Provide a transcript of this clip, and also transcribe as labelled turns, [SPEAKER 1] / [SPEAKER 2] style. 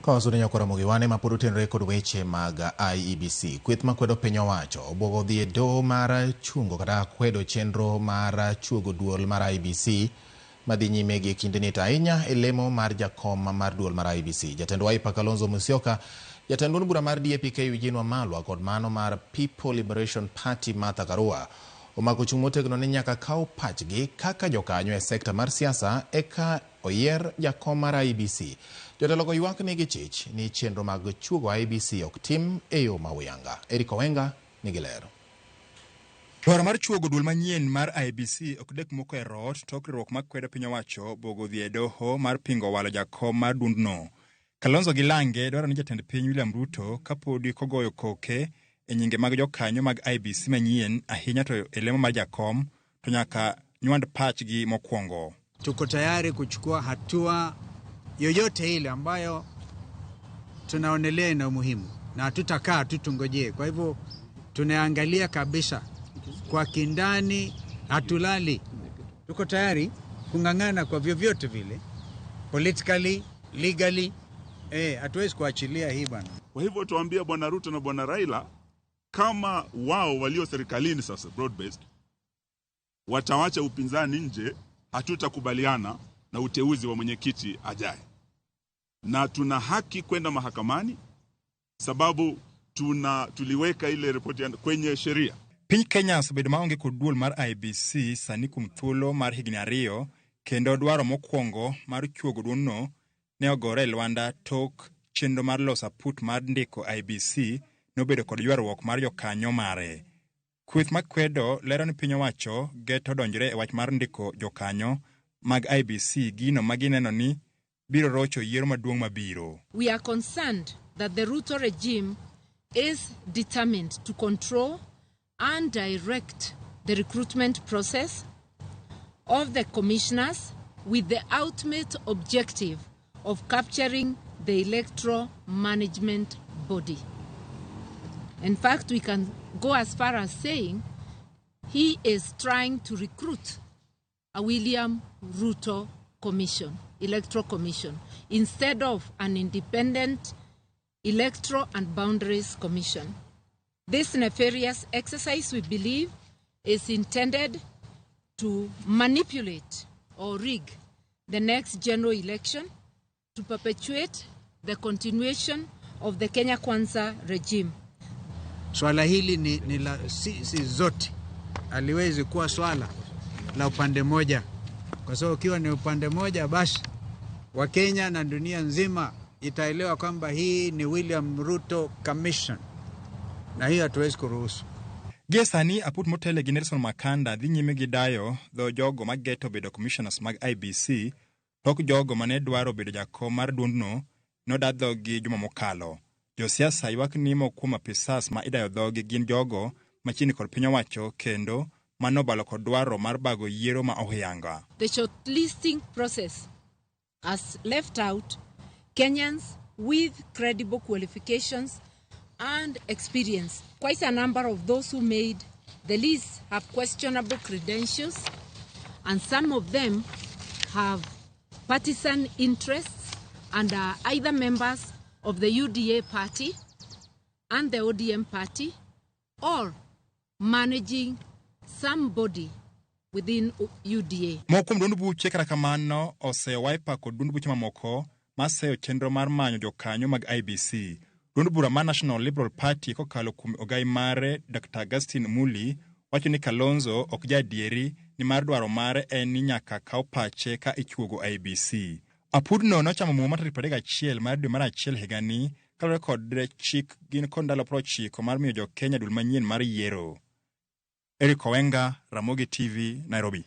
[SPEAKER 1] Kawasudo nyaka Ramogi wane ma pod otenore kod weche mag IEBC. Kweth makwedo piny owacho obwogo dhi e doho mar chungo kata kwedo chenro mar chuogo duol mar IEBC madhi nyime gi kindeni to ahinya e lemo mar jakom mar duol mar IEBC. Jatend Wiper Kalonzo Musyoka, jatend duond bura mar DAP-K Eugene Wamalwa kod mano mar People Liberation Party Martha Karua omako chung' motegno ni nyaka kaw pachgi kaka jokanyo e sekta mar siasa eka oyier jakom mar IEBC. Jotelogo ywak ni gichich ni chenro mag chuogo IEBC ok tim e yo ma huyanga. Eric Owenga nigi ler.
[SPEAKER 2] Dwaro mar chuogo duol manyien mar IEBC ok dek moko e rot tok riwruok makwedo piny owacho bogo dhi e doho mar pingo walo jakom mar duondno. Kalonzo gi Lange dwaro ni jatend piny William Ruto kapodi kogoyo koke e nyinge mag jokanyo mag IEBC manyien ahinya to e lemo mar jakom to nyaka nywand pachgi mokwongo.
[SPEAKER 3] Tuko tayari kuchukua hatua yoyote ile ambayo tunaonelea ina umuhimu na hatutakaa tu tungojee. Kwa hivyo tunaangalia kabisa kwa kindani, hatulali. Tuko tayari kung'ang'ana kwa vyovyote vile, politically, legally. Hatuwezi kuachilia hii bwana.
[SPEAKER 4] Kwa hivyo tuambie Bwana Ruto na Bwana Raila kama wao walio serikalini sasa broad based watawacha upinzani nje, hatutakubaliana na uteuzi wa mwenyekiti ajaye, na tuna haki kwenda mahakamani sababu tuliweka ile ripoti kwenye sheria.
[SPEAKER 2] Piny Kenya osebedo maonge kod duol mar IEBC sani kuom thuolo mar higni 2 kendo dwaro mokwongo mar chuogo duondno ne ogore e lwanda tok chenro mar loso aput mar ndiko IEBC nobedo kod ywaruok mar jokanyo mare. Kweth makwedo lero ni piny owacho geto donjore e wach mar ndiko jokanyo mag IEBC gino ma gineno ni biro rocho yiero maduong' mabiro.
[SPEAKER 5] We are concerned that the Ruto regime is determined to control and direct the recruitment process of the commissioners with the ultimate objective of capturing the electoral management body. In fact, we can go as far as saying he is trying to recruit a William Ruto Commission, Electoral Commission, instead of an independent Electoral and Boundaries Commission. This nefarious exercise, we believe, is intended to manipulate or rig the next general election to perpetuate the continuation of the Kenya Kwanza regime.
[SPEAKER 3] Swala hili ni la sisi zote, haliwezi kuwa swala la upande moja, kwa sababu ukiwa ni upande moja basi Wakenya na dunia nzima itaelewa kwamba hii ni William Ruto Commission, na hiyo hatuwezi kuruhusu.
[SPEAKER 2] Gie sani aput motele gi Nelson Makanda dhi nyime gi dayo dho jogo mageto bedo commissioners mag IEBC tok jogo mane dwaro bedo jakom mar duondno noda dhogi juma mokalo. Josiasa ywak ni moko kuom apisas ma idayo dhogi gin jogo machiegni kod piny owacho kendo manobalo kod dwaro mar bago yiero ma ohuyanga.
[SPEAKER 5] The shortlisting process has left out Kenyans with credible qualifications and experience. Quite a number of those who made the list have questionable credentials, and some of them have partisan interests and are either members of the UDA party and the ODM party or managing somebody within UDA.
[SPEAKER 2] Moko kuom duond buche kata kamano oseyo Wiper kod duond buche mamoko maseyo chenro mar manyo jokanyo mag IEBC. Duond bura mar National Liberal Party kokalo kuom ogai mare Dr. Augustine Muli wacho ni Kalonzo ok jaadieri nimar dwaro mare en ni nyaka kaw pache ka ichuogo IEBC. Apudno nochamo muma tarik 31 mar dwe mar achiel higani kaluwore kod chik gin kod ndalo 90 mar miyo jo Kenya duol manyien mar yiero. Eric Owenga, Ramogi TV, Nairobi.